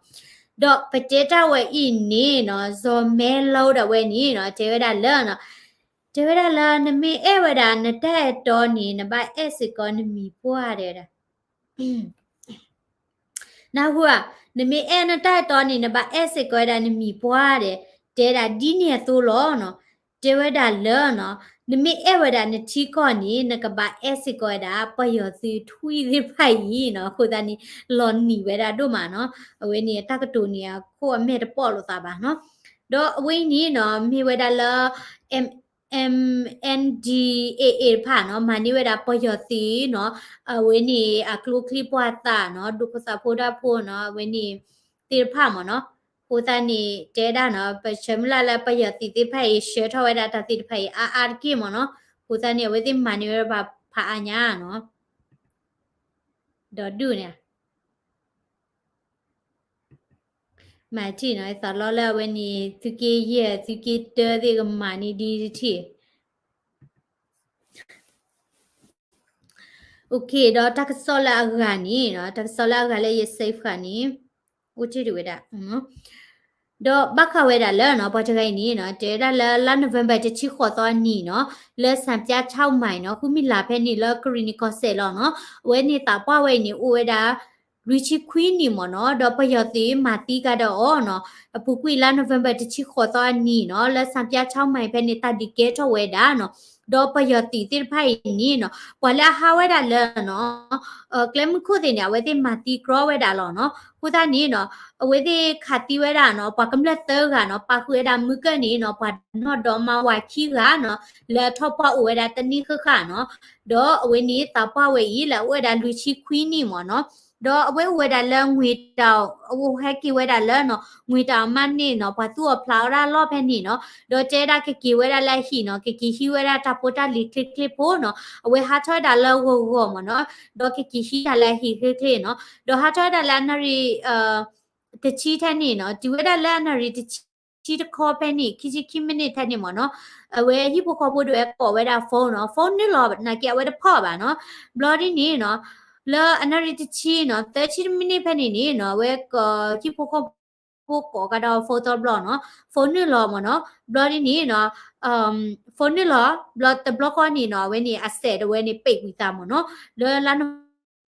ဒီးပတဲတၢ်ဝဲအံၤန့ၣ်နီၤ စီၤမဲလီဒၣ်ဝဲန့ၣ်နီၤ တဲဝဲဒၣ်လၢနီၤ တဲဝဲဒၣ်လၢ နမ့ၢ်အဲၣ်ဝဲဒၣ်နတၢ်အဲၣ်တီန့ၣ် နဘၣ်အဲၣ်စ့ၢ်ကီးနမံၤပှၢ်တဲဝဲဒၣ် နၢ်ဟူဧါ, နမ့ၢ်အဲၣ်နတၢ်အဲၣ်တီန့ၣ် နဘၣ်အဲၣ်စ့ၢ်ကီးဝဲဒၣ်နမံၤပှၢ်ဒီး တဲဒၣ်ဒ်န့ၣ်အသိးလီၤနီၤ. တဲဝဲဒၣ်လၢနီၤ, နမ့ၢ်အဲၣ်ဝဲဒၣ်နထံကီၢ်န့ၣ် နကဘၣ်အဲၣ်စ့ၢ်ကီးဝဲဒၣ် ပယီၤသုးထွံၣ်သ့ၣ်တဖၣ်အံၤနီၤ. အဃိသတးန့ၣ် လီၤနံၤဝဲဒၣ်ဒိၣ်မးနီၤ. အဝဲန့ၣ် အတၢ်ကတိၤန့ၣ်အခိၣ်အမဲာ်တပီၣ်လိာ်သးဘၣ်နီၤ. ဒီးအဝဲအံၤန့ၣ်နီၤ မ့ၢ်ဝဲဒၣ်လၢ M M N D A A တဖၣ်နီၤ မၤန့ၢ်ဝဲဒၣ်ပယီၤသုးနီၤ အဝဲန့ၣ် အကျိချံပှၢ်သၣ်နီၤ ဒူဖိသၣ်ဖိဒၣ်ဖိနီၤ အဝဲန့ၣ်သ့ၣ်တဖၣ်မ့ၢ်နီၤ အဃိသတးန့ၣ် တဲဒၣ်နီၤ ပဆၢမုၢ်လၢ်လၢပယီၤသုးသ့ၣ်တဖၣ်အံၤ ဆှၢထီၣ်ဝဲဒၣ်တၢ်သ့ၣ်တဖၣ်အံၤ အါအါတက့ၢ်မ့ၢ်နီၤ အဃိသတးန့ၣ် အဝဲသ့ၣ်မၤန့ၢ်ဝဲဒၣ်ဖးအါညါနီၤ ဒီးဒုၣ်န့ၣ် မၤထံၣ်နီၤ သးလီလၢအဝဲန့ၣ် သုးက့ယဲၢ် သုးက့တၢသ့ၣ် ကမၤန့ၢ်ဒ်တထံၣ် OK ဒီးတၢ်ကစီၣ်လၢအဂၤန့ၣ်နီၤ တၢ်ကစီၣ်လၢအဂၤလၢယ save ဃာ်န့ၣ် အိၣ်တ့ၢ်တဝဲဒၣ် ဒီးဘၣ်ဃးဝဲဒၣ်လၢနီၤ ပှၤတဂၤအံၤန့ၣ်နီၤ တဲဝဲဒၣ်လၢလါ November တဆံဃိးသီအနံၤနီၤ လၢ စၣ်ပၠါ ဆီၣ်မဲ နီၤ ဃုမံၤလၤဖဲန့ၣ် လၢကရံၣ်နံၣ်ကီၢ်စဲၣ်လီၤနီၤ အဝဲန့ၣ်သးပှၢ်ဝဲအံၤန့ၣ် အိၣ်ဝဲဒၣ် လွံၢ်ဆံခွံနံၣ်မ့ၢ်နီၤ ဒီးပယီၤသုးမၤသံကဒီးအီၤနီၤ အပူၤကွံာ်လါ November တဆံဃိးသီအနံၤနီၤ လၢ စၣ်ပၠါ ဆီၣ်မဲ ဖဲန့ၣ်တၢ်ဒုးကဲထီၣ်ဝဲဒၣ်နီၤ ဒီးပယီၤသုးသ့ၣ်တဖၣ်အံၤန့ၣ်နီၤ ပှၤလၢအဟးဝဲဒၣ်လၢနီၤ ကျဲမုၢ်ခိၣ်သ့ၣ်န့ၣ် အဝဲသ့ၣ်မၤသံကြီဝဲဒၣ်လီၤနီၤ အဃိသတးန့ၣ်နီၤ အဝဲသ့ၣ်ခးသံဝဲဒၣ်နီၤ ပှၤကမျၢၢ်သၢဂၤနီၤ ပာ်ဃုာ်ဝဲဒၣ်မုၢ်ကၢၢ်န့ၣ်နီၤ ပှၤနီၢ်ဒီမါဝၤခံဂၤနီၤ လၢအထီၣ်ပှၢ်အိၣ်ဝဲဒၣ်တနံၣ်ဃၣ်ဃၣ်နီၤ ဒီးအဝဲန့ၣ်သးပှၢ်ဝဲအံၤ လၢအအိၣ်ဝဲဒၣ်လွံၢ်ဆံခွံနံၣ်မ့ၢ်နီၤ ဒီးအဝဲအိၣ်ဝဲဒၣ်လၢ ငွေတောင် အဝဲဟဲက့ၤဝဲဒၣ်လၢနီၤ ငွေတောင် အမါန့ၣ်နီၤ ပှၤသူၣ်အီၣ်ဖျးအီၣ်ဒၣ်လီၢ်ဖဲန့ၣ်နီၤ ဒီးတဲဒၣ်ကက့ၤဝဲဒၣ်လၢအဟံၣ်နီၤ ကက့ၤဟံးဝဲဒၣ်တၢ်ဖိတၢ်လံၤချ့ချ့ဖိနီၤ အဝဲဟးထီၣ်ဝဲဒၣ်လၢဂီၤဂီၤမ့ၢ်နီၤ ဒီးကက့ၤဟံးတၢ်လၢအဟံၣ်ချ့ချ့နီၤ ဒီးဟးထီၣ်ဝဲဒၣ်လၢအနၣ်ရံၣ် တဆံထဲန့ၣ်နီၤ တုၤဝဲဒၣ်လၢအနၣ်ရံၣ်တဆံတခီဖဲန့ၣ် ခံဆံခံမံးနံးထဲန့ၣ်မ့ၢ်နီၤ အဝဲဟံၣ်ဖိဃီဖိဒၣ်ဝဲကိးဝဲဒၣ် phone နီၤ phone နုာ်လီၤ နာ်က့အဝဲတဖီၣ်ဘၣ်နီၤ ဘျီဒ်န့ၣ်နီၤ လၢအနၣ်ရံၣ်တဆံနီၤ သၢဆံမံးနံးဖဲန့ၣ်န့ၣ်နီၤ အဝဲကဟံၣ်ဖိဃီဖိကိးကဒီး phone သီဘျီနီၤ phone နုာ်လီၤမ့ၢ်နီၤ ဘျီဒ်န့ၣ်နီၤ phone နုာ်လီၤ ဘျီတဘျီဃီန့ၣ်နီၤ အဝဲန့ၣ်အစဲးဒၣ်ဝဲန့ၣ် ပိတ်ဝံၤသးမ့ၢ်နီၤ လၢလါ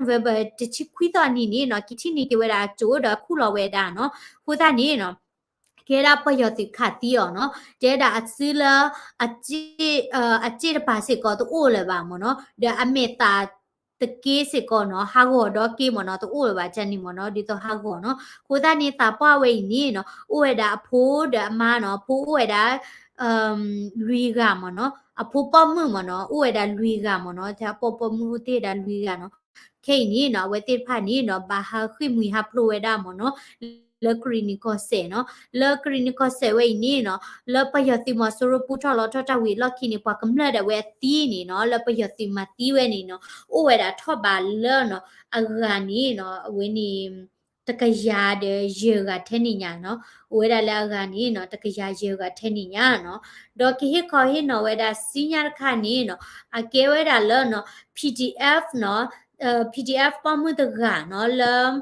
November တဆံခွံသီနံၤန့ၣ်နီၤ က့ၤထံၣ်န့ၢ်က့ၤဝဲဒၣ်အစိၣ်ဒီးခူၣ်လီၤဝဲဒၣ်နီၤ အဃိသတးန့ၣ်နီၤ ကဲဒၣ်ပယီၤသုးခးသံအီၤနီၤ တဲဒၣ်အစုလၢ အစ့ၣ်တပၤစ့ၢ်ကီးတအိၣ်လၢၤဘၣ်မ့ၢ်နီၤ ဒီးအမဲာ်သးတက့ၢ်စ့ၢ်ကီးနီၤ ဟးဂီၤဒီးက့မ့ၢ်နီၤ တအိၣ်လၢၤဘၣ်ကန့ၣ်မ့ၢ်နီၤ ဒ်သိးဟးဂီၤနီၤ အဃိသတးန့ၣ် သးပှၢ်ဝဲအံၤန့ၣ်နီၤ အိၣ်ဝဲဒၣ်အဖိဒီးအမါနီၤ အဖိအိၣ်ဝဲဒၣ် လွံၢ်ဂၤမ့ၢ်နီၤ အဖိပိာ်မုၣ်မ့ၢ်နီၤ အိၣ်ဝဲဒၣ်လွံၢ်ဂၤမ့ၢ်နီၤ ထဲအဖိပိာ်မုၣ်အိၣ်တ့ၢ်ဝဲဒၣ်လွံၢ်ဂၤနီၤ ခဲအံၤန့ၣ်နီၤ အဝဲသ့ၣ်တဖၣ်န့ၣ်နီၤ ဘၣ်ဟးဃ့ၢ်မှံဟးဖျိးဝဲဒၣ်မ့ၢ်နီၤ လၢကရံၣ်နံၣ်ကီၢ်စဲၣ်နီၤ လၢကရံၣ်နံၣ်ကီၢ်စဲၣ်ဝဲအံၤန့ၣ်နီၤ လၢပယီၤသုးမီၤစိရိၤပူထီၣ်လီၤထီၣ်တၢ်ဝံၤအလီၢ်ခံန့ၣ် ပှၤကမျၢၢ်ဒၣ်ဝဲအသံန့ၣ်နီၤ လၢပယီၤသုးမၤသံဝဲန့ၣ်နီၤ အိၣ်ဝဲဒၣ်ထီၣ်ဘးလၢနီၤ အဂၤန့ၣ်နီၤ အဝဲန့ၣ် တကယၤဒီးယဲၢ်ဂၤထဲန့ၣ်ညါနီၤ အိၣ်ဝဲဒၣ်လၢအဂၤန့ၣ်နီၤ တကယၤယဲၢ်ဂၤထဲန့ၣ်ညါနီၤ ဒီးကဟ့ၣ်ခီဟ့ၣ်နီၤဝဲဒၣ်စံညါတခါန့ၣ်နီၤ အကဲဝဲဒၣ်လၢနီၤ P D F နီၤ P D F ပိာ်မုၣ်တဂၤနီၤ လၢ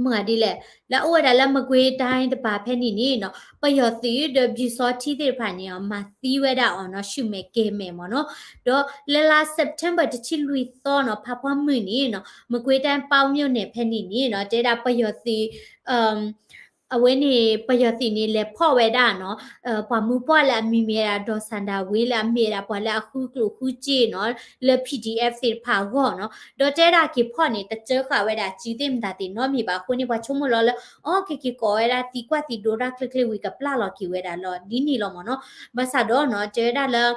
မ့ၢ်ဂၤဒ်လဲၣ် လၢအအိၣ်ဝဲဒၣ်လၢမကွ့ၤတိုင်းတပၤဖဲန့ၣ်န့ၣ်နီၤ ပယီၤသုးဒီးပျူစောထီးသ့ၣ်တဖၣ်န့ၣ် မၤသံဝဲဒၣ်အီၤနီၤ ဆူၣ်မဲာ်ကဲၤမဲာ်မ့ၢ်နီၤ ဒီးလၢလါ September တဆံလွံၢ်သီနီၤ ဖးဖီမုၢ်န့ၣ်နီၤ မကွ့ၤတိုင်း ပေါက်မြို့နယ် ဖဲန့ၣ်န့ၣ်နီၤ တဲဒၣ်ပယီၤသုး အဝဲန့ၣ် ပယီၤသုးန့ၣ် လဲၤဖီၣ်ဝဲဒၣ်နီၤ ပှၤမုၢ်ပှၢ်လၢအမံၤမ့ၢ်ဝဲဒၣ် ဒီးစၣ်ဒၤဝ့ လၢအမ့ၢ်ဝဲဒၣ်ပှၤလၢအဃုကျိၣ်ဃုစ့နီၤ လၢ P D F သ့ၣ်တဖၣ်အဂီၢ်နီၤ ဒီးတဲဒၣ်က့ၤဖီၣ်န့ၣ် တစၢဃာ်ဝဲဒၣ်စုသ့ၣ်မတၤသ့ၣ်နီတမံၤဘၣ်အဃိန့ၣ် ပှၤဆိကမိၣ်လီၤလၢ အီ ကက့ၤကိးဝဲဒၣ်သံကွၢ်သံဒိးတၢ်ချ့ချ့ဝံၤ ကပျၢ်လီၤက့ၤဝဲဒၣ်လီၤ ဒ်န့ၣ်လီၤမ့ၢ်နီၤ ဘၣ်ဆၣ်ဒီးနီၤ တဲဝဲဒၣ်လၢ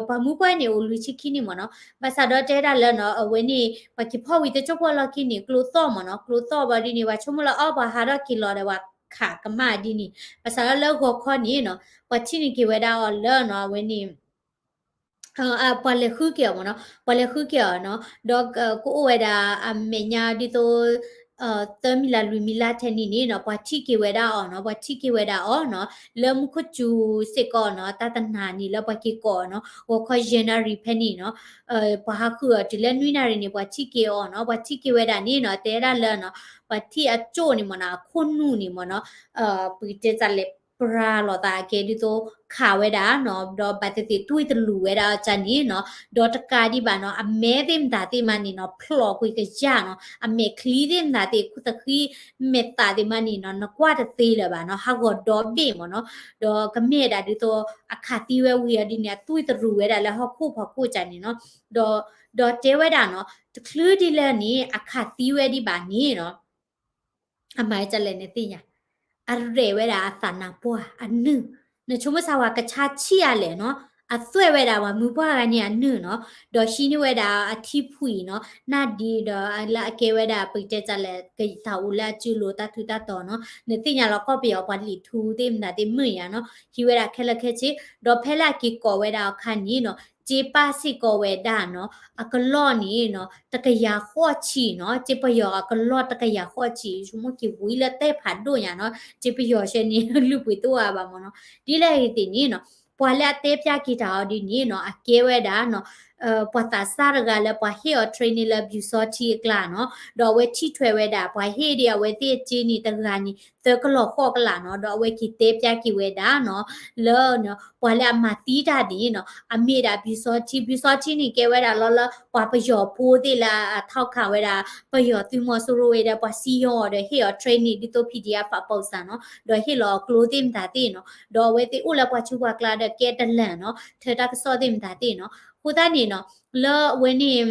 ပှၤမုၢ်ပှၢ်န့ၣ် အိၣ်လွံၢ်ဆံခံနံၣ်မ့ၢ်နီၤ ဘၣ်ဆၣ်ဒီးတဲဝဲဒၣ်လၢနီၤ အဝဲန့ၣ် ပှၤက့ၤဖီၣ်ဝံၤတစိၢ်ဖိလီၢ်ခံန့ၣ် ကျိသီၣ်မ့ၢ်နီၤ ကျိသီၣ်ဘၣ်ဒ်န့ၣ် ပှၤဆိကမိၣ်လၢအီ ပှၤဟးထီၣ်က့ၤလီၤဒီးပှၤခးကမၣ်ဒ်န့ၣ် ဘၣ်ဆၣ်ဒီးလၢဂီၤခီန့ၣ်နီၤ ပှၤထံၣ်န့ၢ်က့ၤဝဲဒၣ်အီၤလၢနီၤ အဝဲန့ၣ် ပှၤလဲၤဃုက့ၤအီၤမ့ၢ်နီၤ ပှၤလဲၤဃုက့ၤအီၤနီၤ ဒီးကအိၣ်ဝဲဒၣ်အမဲာ်ညါဒ်သိး သၢမံၤလၢလွံၢ်မံၤလၢထဲန့ၣ်န့ၣ်နီၤ ပှၤထံၣ်က့ၤဝဲဒၣ်အီၤနီၤ ပှၤထံၣ်က့ၤဝဲဒၣ်အီၤနီၤ လၢမူခိၣ်စူၤစ့ၢ်ကီးနီၤ တၢ်တနၤန့ၣ်လၢပှၤက့ၤကိးအီၤနီၤ ဂီၤခီယဲၢ်နၣ်ရံၣ်ဖဲန့ၣ်နီၤ ပှၤဟးဃုအီၤတုၤလၢနွံနၣ်ရံၣ်န့ၣ် ပှၤထံၣ်က့ၤအီၤနီၤ ပှၤထံၣ်က့ၤဝဲဒၣ်န့ၣ်နီၤ တဲဒၣ်လၢနီၤ ပှၤထံၣ်အကၠိၣ်န့ၣ်မ့ၢ်နီၤ အခိၣ်နူာ်န့ၣ်မ့ၢ်နီၤ ပကတဲတၢ်လဲၤပြၤလိာ်သးအကဲဒ်သိးခးဝဲဒၣ်နီၤ ဒီးဘၣ်သ့ၣ်သ့ၣ်တွံၢ်တလူၤဝဲဒၣ်အီၤန့ၣ်နီၤ ဒီးတကးဒံးဘၣ်နီၤ အမဲာ်သ့ၣ်မတၤသ့ၣ်မးန့ၣ်နီၤ ဖျိးကွံာ်ကယၢ်နီၤ အမဲာ်ချံသ့ၣ်မတၤသ့ၣ် ခိၣ်သဃံမဲာ်သၣ်သ့ၣ်မးန့ၣ်နီၤ နကွၢ်တသ့လၢၤဘၣ်နီၤ ဟးဂီၤဒီဘ့ၣ်မ့ၢ်နီၤ ဒီးကမ့ၢ်ဒၣ်ဒ်သိးအခးသံဝဲဝံၤအီၤဒ်န့ၣ် အတွံၢ်တလူၤဝဲဒၣ်လၢဟီၣ်ခိၣ်ဖီခိၣ်န့ၣ်နီၤ ဒီးတဲဝဲဒၣ်နီၤ တချုးဒ်လဲၣ်န့ၣ် အခးသံဝဲဒံးဘၣ်န့ၣ်နီၤ အမၤတၢ်လဲၣ်နသ့ၣ်ညါ အရဲၣ်ဝဲဒၣ်အသးနါပှၢ်အနုၢ် နဆိကမိၣ်ဆၣ်ဝဲကဆါဆံးအါလဲၣ်နီၤ အသွဲၣ်ဝဲဒၣ်ပှၤမုၢ်ပှၢ်ဂၤန့ၣ်အနုာ်နီၤ, ဒီးဟံးန့ၢ်ဝဲဒၣ်အထံဖှံနီၤ, နၢ်ဒံဒီးလၢအကဲဝဲဒၣ်ပကတဲတၢ်လဲၣ် ကတၢ်အိၣ်လၢအစုလိၤတၢ်ထူးတၢ်တီၤနီၤ, နသ့ၣ်ညါလီၤကီၢ်ပယီၤပှၤလံာ်ထူသ့ၣ်မတၤသ့ၣ်မုာ်ယၤနီၤ, ဟံးဝဲဒၣ်ခဲလၢာ်ခဲဆ့, ဒီးဖဲလၢအက့ၤကိးဝဲဒၣ်အခါန့ၣ်နီၤ, စ့ပာ်စ့ၢ်ကီးဝဲဒၣ်နီၤ, အကလီၢ်န့ၣ်နီၤ, တကယၤဃိးဆံနီၤ, စ့ပယီၤအကလီၢ်တကယၤဃိးဆံ, ဆိကမိၣ်က့ၤဝံၤလၢတဲဖးဒိၣ်ညါနီၤ, စ့ပယီၤဆဲန့ၣ် လုၢ်ပှ့ၤတအိၣ်အါဘၣ်မ့ၢ်နီၤ, ဒ်လဲၣ်ဂ့ၤသ့ၣ်န့ၣ်နီၤ, ပှၤလၢအတဲပျၢ်က့ၤတၢ်အီၤဒ်န့ၣ်နီၤ, အကဲဝဲဒၣ်နီၤ, ပှၤသးစၢ်တဂၤလၢပှၤဟ့ၣ်အီၤ training လၢ ပျူစောထီး အကျါနီၤ, ဒီးအဝဲထံၣ်ထွဲဝဲဒၣ် ပှၤဟ့ၣ်ဒံးအဝဲသ့ၣ်အစ့န့ၣ်တဂၤန့ၣ် သၢကလီၢ်ဃိးကလးနီၤ, ဒီးအဝဲက့ၤတဲပျၢ်က့ၤဝဲဒၣ်နီၤ, လၢ ပှၤလၢအမၤသံတၢ်န့ၣ်နီၤ, အမ့ၢ်ဒၣ် ပျူစောထီး, ပျူစောထီးန့ၣ်ကဲဝဲဒၣ်လီၤလၢ ပှၤပယီၤဖိသ့ၣ်လၢအထီၣ်ခးဝဲဒၣ် ပယီၤသုးမီၤစိရိၤဝဲဒီးပှၤစံယီၤအီၤဒီးဟ့ၣ်အီၤ training ဒ်သိး P D F အပူၤစၢ်နီၤ, ဒီးဟ့ၣ်လီၤအကျိသ့ၣ်မတၤသ့ၣ်နီၤ, ဒီးအဝဲသ့ၣ်အိၣ်လၢပှၤဆူးပှၤကျါဒီးကဲတလၢာ်နီၤ, ထၢတၢ်ကစီၣ်သ့ၣ်မတၤသ့ၣ်နီၤ, အဃိသတးန့ၣ်နီၤ, လၢအဝဲန့ၣ်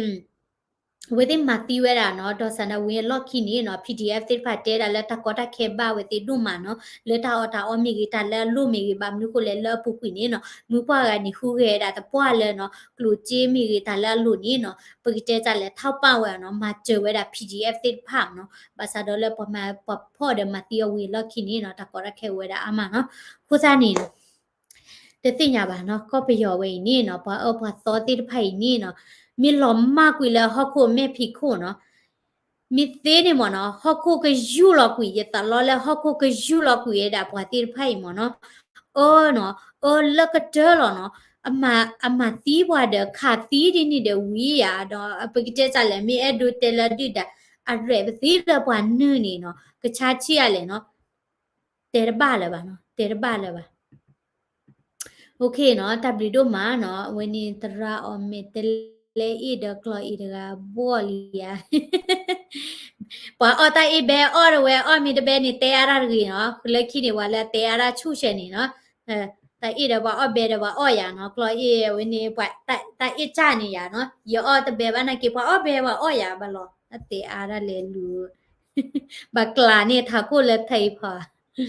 အဝဲသ့ၣ်မၤသံဝဲဒၣ်နီၤ, ဒီးစးနဝ့အလီၢ်ခံန့ၣ်နီၤ, P D F သ့ၣ်တဖၣ်တဲဒၣ်လၢတၢ်ကီတၢ်ခဲဘၣ်ဝဲသ့ၣ်ဒိၣ်မးနီၤ, လၢတၢ်အီၣ်တၢ်အီမ့ၢ်ဂ့ၤ တၢ်လၢအလိၣ်မ့ၢ်ဂ့ၤ ဘၣ်မနုၤဃိလဲၣ် လၢအပူၤကွံာ်န့ၣ်နီၤ, မုၢ်ပှၢ်ဂၤန့ၣ် ဟူးဂဲၤဒၣ်သပှၢ်လၢနီၤ, ကျိၣ်စ့မ့ၢ်ဂ့ၤ တၢ်လၢအလိၣ်န့ၣ်နီၤ, ပကတဲတၢ်လဲၣ် ထောက်ပံ့ဝဲနီၤ, မၤစၢၤဝဲဒၣ် P D F သ့ၣ်တဖၣ်နီၤ, ဘၣ်ဆၣ်ဒီးလၢပှၤမၤပှၤဖီၣ်ဒီးမၤသံအဝံၤအလီၢ်ခံန့ၣ်နီၤ, တၢ်ကီတၢ်ခဲအိၣ်ဝဲဒၣ်အါမးနီၤ, အဃိသတးန့ၣ် တသ့ၣ်ညါဘၣ်နီၤ, ကီၢ်ပယီၤဝဲအံၤန့ၣ်နီၤ, ပှၤအၢပှၤသီသ့ၣ်တဖၣ်အံၤန့ၣ်နီၤ, မ့ၢ်လီၤမၢ်ကွံာ်လၢဟီၣ်ခိၣ်မဲာ်ဖံးခိၣ်နီၤ, မ့ၢ်သ့န့ၣ်မ့ၢ်နီၤ, ဟီၣ်ခိၣ်ကယူၢ်လီၤကွံာ်, ယသးလီလၢဟီၣ်ခိၣ်ကယူၢ်လီၤကွံာ်ဝဲဒၣ်ပှၤသ့ၣ်တဖၣ်အံၤမ့ၢ်နီၤ, အၢနီၤ, အၢလၢကတၢၢ်လီၤနီၤ, အမၤသံပှၤဒီးခးသံဒ်န့ၣ်ဒီးဝံၤယၤ, ဒီးပကတဲတၢ်လဲၣ် မ့ၢ်အဲၣ်ဒိးတဲလၢဒုၣ်ဒါ အရဲၣ်ပသံလၢပှၤနုာ်န့ၣ်နီၤ, ကဆါဆံးအါလဲၣ်နီၤ, တဲတဘၣ်လၢၤဘၣ်နီၤ, တဲတဘၣ်လၢၤဘၣ်. OK နီၤ, တၢ်ဘျုးဒိၣ်မးနီၤ, အဝဲန့ၣ်သရၣ်အီၣ်မ့ၢ်တလဲအ့ၣ်ဒီးကျီအ့ၣ်တဂၤဘှီၣ်လံဧါ, ပှၤအီၣ်တၢ်အ့ၣ်ဘဲအီၣ်တဝဲ အီၣ်မ့ၢ်တဘဲန့ၣ် တဲအါတၢ်တဂ့ၤနီၤ, လၢခံန့ၣ် ပှၤလၢအတဲအါတၢ်ဆူၣ်ဆဲးန့ၣ်နီၤ, တၢ်အ့ၣ်ဒီးပှၤအီၣ်ဘဲဒီးပှၤအီၣ်ယၤနီၤ, ကျီအ့ၣ်အဝဲန့ၣ် ပှၤတၢ်အ့ၣ်စၢ်န့ၣ်ယၤနီၤ, ယအီၣ်တဘဲဘၣ်နာ်က့ ပှၤအီၣ်ဘဲပှၤအီၣ်ယၤဘၣ်လီၤ, တၢ်တဲအါတၢ်လဲၤလူၤ, ဘၣ်ကျးန့ၢ်ထးခိၣ်လၢဖဲအံၤဖီ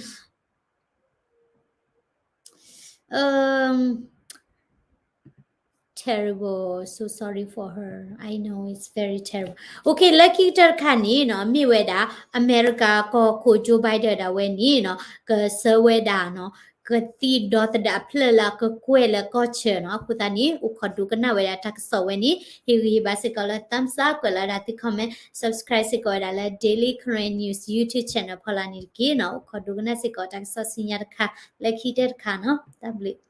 terrible, so sorry for her, I know it's very terrible. OK လၢခံကတၢၢ်တခါန့ၣ်နီၤ, မ့ၢ်ဝဲဒၣ် အမဲရကၤကီၢ်ခိၣ် Joe Biden ဒၣ်ဝဲန့ၣ်နီၤ, ကဆှၢဝဲဒၣ်နီၤ, ကသံၣ်ဒီသဒၢအဖျၢၣ်လၢအကကွဲၢ်လၢကီၢ်ဆၢနီၤ, အဃိသတးန့ၣ် အိၣ်ခိးဒိကနၣ်ဝဲဒၣ်တၢ်ကစီၣ်ဝဲန့ၣ်, ဟ့ၣ်ဂံၢ်ဟ့ၣ်ဘါစ့ၢ်ကီးလၢ thumbs up, ကွဲးလီၤဒၣ်သု comment, subscribe စ့ၢ်ကီးဝဲဒၣ်လၢ Daily Karen News YouTube channel ဖီလာ်န့ၣ်တက့ၢ်နီၤ, အိၣ်ခိးဒိကနၣ်စ့ၢ်ကီးတၢ်ကစီၣ်ဆူညါတခါ, လၢခံကတၢၢ်တခါနီၤ, တၢ်ဘျုး